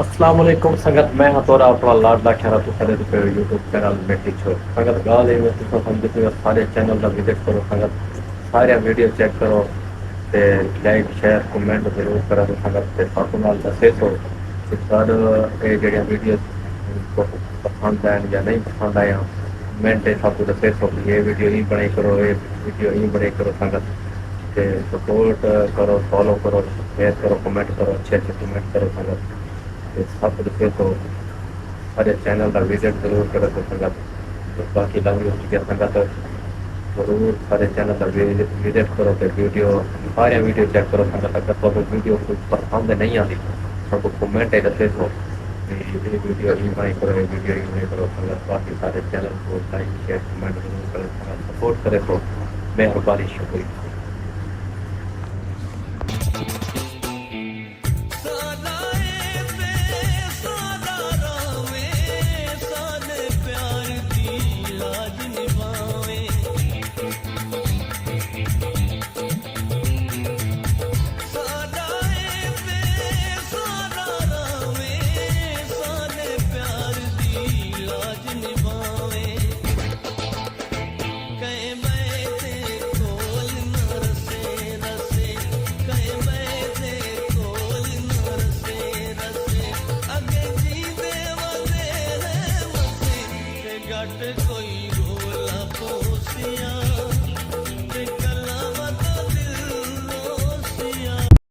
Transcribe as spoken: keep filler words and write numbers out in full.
السلام علیکم سنگت، میں ہاں تہاݙا اپݨا لاڈلا کھیرا، تساں ݙیہدے پئے ہو یوٹیوب چینل میٹھی چھوٹ۔ سنگت، ڳالھ ایہ ہے، تساں سمجھدے ہو، سارے چینل دا وزٹ کرو سنگت، سارے ویڈیو چیک کرو تے لائک، شیئر، کمنٹ ضرور کرو سنگت، تے ساکوں نال ݙسیسو کہ تہاݙے اے جیڑھیاں ویڈیو تہاکوں پسند آئن یا نہیں پسند آئیاں، کمنٹ اچ ساکوں ݙسیسو کہ اے ویڈیو ایں بݨائی کرو، اے ویڈیو ایں بݨائی کرو سنگت۔ تے سپورٹ کرو، فالو کرو، شیئر کرو، کمنٹ کرو، اچھے اچھے کمنٹ کرو سنگت۔ تے سب کوں ݙسیسو ساݙے چینل دا وزٹ ضرور کرو تے سنگت۔ تے باقی لو یو ٹی سنگت، ضرور ساݙے چینل دا وزٹ کرو تے ویڈیو، ساریاں ویڈیو چیک کرو سنگت۔ اگر تہاکوں ویڈیو کوئی پسند نہیں آندی، ساکوں کمنٹ اچ ݙسیسو کہ اے ویڈیو ایں بݨائی کرو، اے ویڈیو ایں بݨائی کرو سنگت۔ باقی ساݙے چینل کوں لائک، شیئر، کمنٹ ضرور کرو سنگت، سپورٹ کریسو، مہربانی، شکریہ۔ گھٹ کوئی